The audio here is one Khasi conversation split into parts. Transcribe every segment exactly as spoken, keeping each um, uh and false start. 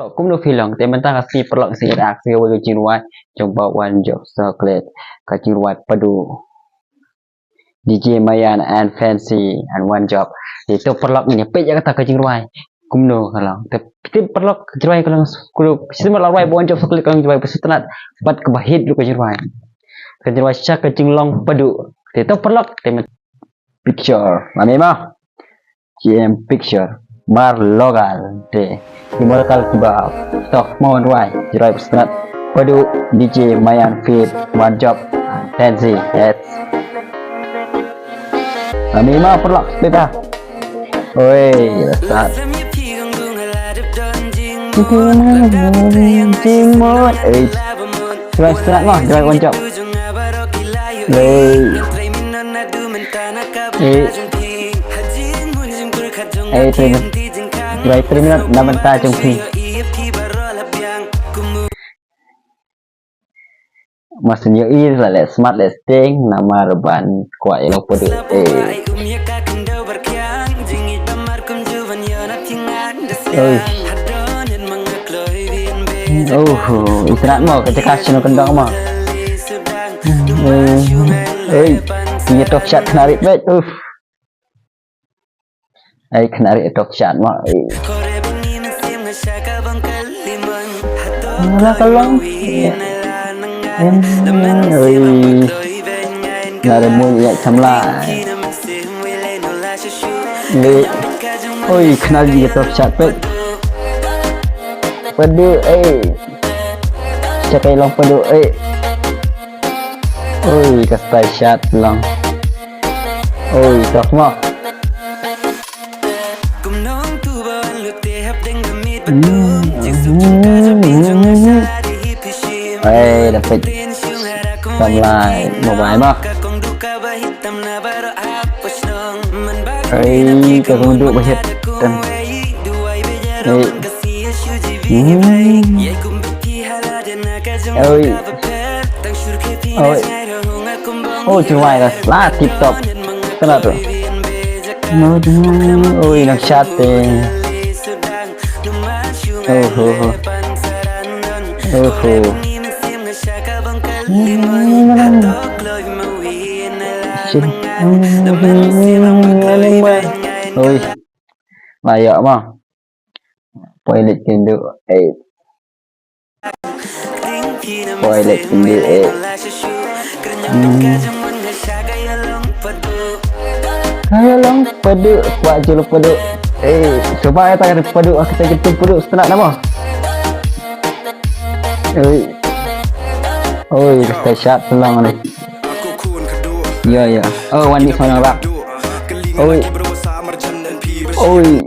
Kumno phi long, te mynta ka sngi paralok, sngi ïa ka sngi wei ka jingrwai jong Bah One Job Chocolate, ka jingrwai Padu. D J Mayan and Fancy and One Job. Te to paralok, ngin ïa peit ïa kata ka jingrwai kumno ka long. Te phi tip paralok, ka jingrwai ka long, kumno, shisien la rwai Bah One Job Chocolate, ka long jingrwai ba sngewtynnat bad kaba hit ruh ka jingrwai. Ka jingrwai sha ka jinglong Padu. Te to paralok, te myn- Picture. Mami ma. G M Picture. Mar Logal. Te. Ki Morkal kiba. Toh, Mawan Wai. Jirai Pesnat. Padu, D J Mayan feat. One Job. Fancy. Yes. Mami ma paralok. Peta. Oi, sat. Jing mot, eh. Jirai Pesnat ma, jirai One Job. Eh. Eh. Eh, three minute. Jirai three minute na bynta jong phi. Mas ïohi la leh smat leh sting namar ban kwah ïa long Padu. Eh. Oi. Oh, itynnat mo ka jaka shano kyndong mo. Oi. Ïa tok shat khnari peit. Uf. Ai khnari tok shat mo. Oi. Mula ka long. Em, oi. Nara mun ïa samla. Oi, khnari ïa tok shat peit. Padu, eh. Shakai long Padu, eh. Oi, ka style shat long. Oi, toh mo. Hmm. Eh, dapat. Samlai, mobile mo. Ai, ka kong duk ba het. Ai. Hmm. Ai. Ai. Oh, jingrwai la tip top. Kenapa? Oi, nak chat eh. Oh, oh, oh. Oh, oh. Oi. Maya ma. Poi leit kynduh, eh. Poi leit kynduh, eh. Hmm. Ayo long Padu, kwah ju long Padu. Eh, cuba ya tak ada Padu, aku tak gitu Padu, setelah nama? Oi. Oi, dah shot selang ni. Ya, ya. Oh, Wan Dik seorang rap. Oi. Oi.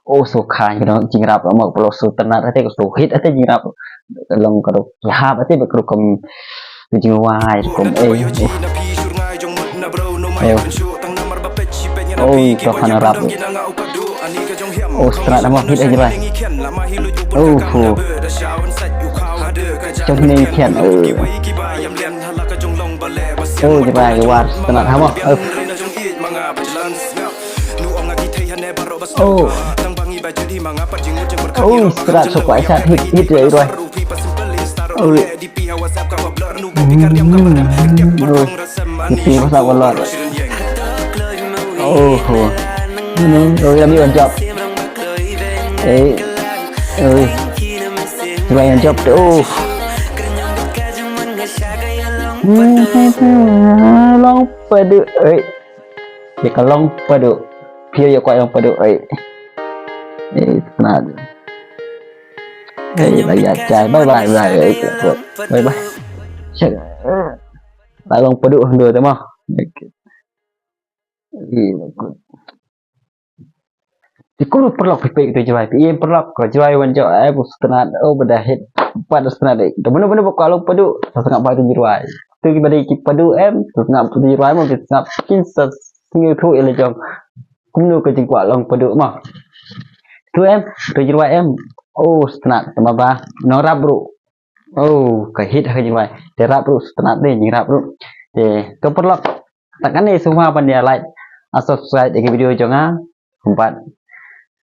Oh, so khan ka jingrap mo, plo so ternat ate, so hit ate jingrap. Long ka dok hap ate, bek rukom jingrwai rukom, eh. Oh. Oh, to khan rap. Oh, strat mo hit aja bai. Oh, ho. Jong ni kian. Oh. Oh, aja bai, war ternat hamo. Oh. Oh. Oh, strat so kwai sat hit, hit ya, Roy. Oh. Hmm. Oh. Iti masa walor. Oh, oh. Hmm, oh, ya, mi on job. Eh. Oh. Cuba yang job tu. Oh. Hmm, long Padu. Eh. Dia ka long Padu. Pia ya kwai long Padu. Eh. Eh, nah. Eh, bye bye, bye bye, bye bye. Eh, bye bye. Check. Bye long Padu ndo te mo. Ti kuru paralok phi peit tu jwai, phi ïa paralok ka jwai wan jok, eh, bu stnat, oh, bada hit, pat stnat dei. Tu mano mano ba ka long Padu, sa sngap ba tu jwai. Tu ki bada ki Padu em, sa sngap tu jwai mo, ki sngap kin sa sngew tu ïa la jong. Kumno ka jingkwah long Padu mo. Tu em, tu jwai em. Oh, stnat, tama ba, nong rap ruh. Oh, ka hit ha ka jingwai. Te rap ruh, stnat dei, jing rap ruh. Te, to paralok. Tang kane sngewbha ban ïa like, ah, subscribe ïa ka video jong nga. Kumpat.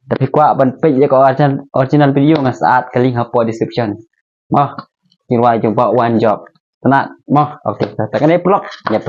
Lada phi kwah ban peit ïa ka original, original video, nga sa add ka link hapoh description. Mo, ki rwai jong Bah Wan Job. Tang mo. Okay, ta kane paralok. Ïa